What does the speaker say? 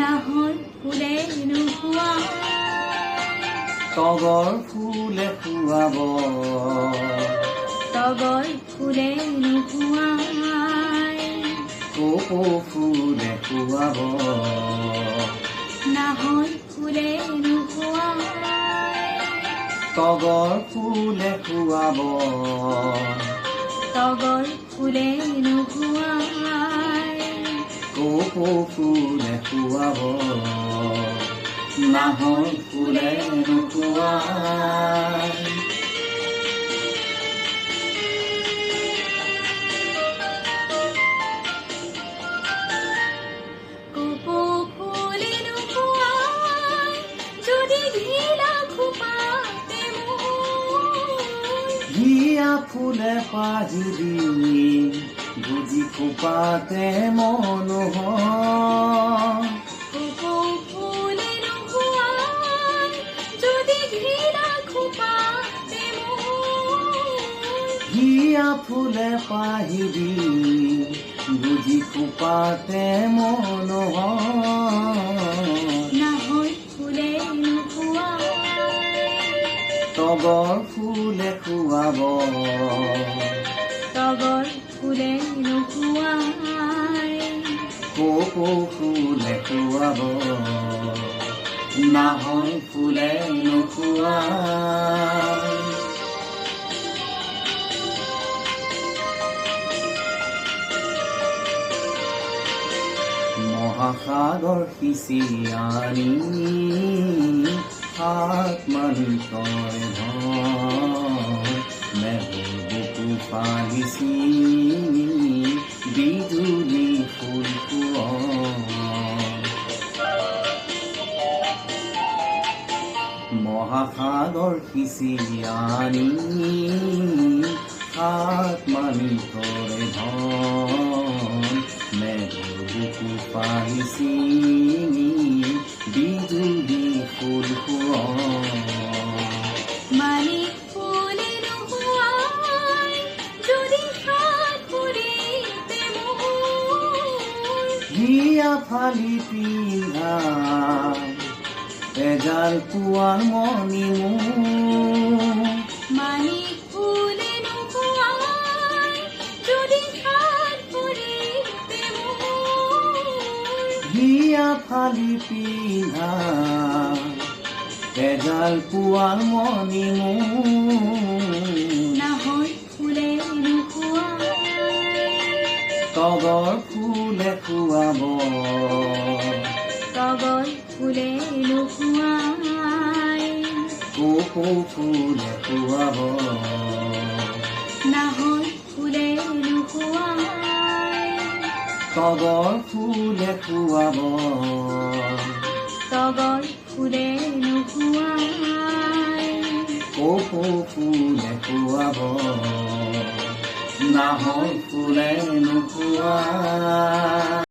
নাহৰ ফুলে নোখোৱায়। তগৰ ফুলে খুৱাব। তগৰ ফুলে নোখোৱায়। কপৌ ফুলে খুৱাব। নাহৰ ফুলে নোখোৱায়। তগৰ ফুলে খুৱাব। তগৰ ফুলে নোখোৱায়। কপৌ ফুলে খুৱাব। নাহৰ ফুলে নোখোৱায়। কপৌ ফুলে নোখোৱায় যদি ঘিলা খোপাতে মোৰ। হিয়া ফুলে পাহি দি বুজি খোপাতে মনোহৰ। কপৌ ফুলে নোখোৱায় যদি ঘিলা খোপাতে মোৰ। হিয়া ফুলে পাহি দি বুজি খোপাতে মনোহৰ। নাহৰ ফুলে নোখোৱায়। তগৰ ফুলে খুৱাব। তগৰ ফুলে নোখোৱায়। কপৌ ফুলে খুৱাব। নাহৰ ফুলে নোখোৱায়। মহাসাগৰ সিঁচি আনি সাত মানিকৰে ধন, মেঘৰ বুকু ফালি ছিঙি বিজুলী ফুল খুৱায়। মহাসাগৰ সিঁচি আনি সাত মানিকৰে ধন, মেঘৰ বুকু ফালি ছিঙি বিজুলী ফুল খুৱায়। মানিক ফুলে নোখোৱায় যদি সাত ফুৰিতে মোৰ। হিয়া ফালি পিন্ধা তেজাল পুৱাৰ মণি মোৰ। মানিক ফুলে নোখোৱায় যদি সাত ফুৰিতে মোৰ। হিয়া ফালি পিন্ধা তেজাল পুৱাৰ মণি মোৰ। নাহৰ ফুলে নোখোৱায়। তগৰ ফুলে খুৱাব। তগৰ ফুলে নোখোৱায়। কপৌ ফুলে খুৱাব। নাহৰ ফুলে নোখোৱায়। তগৰ ফুলে খুৱাব। তগৰ ফুলে নোখোৱায়। কপৌ ফুলে খুৱাব। নাহৰ ফুলে নোখোৱায়।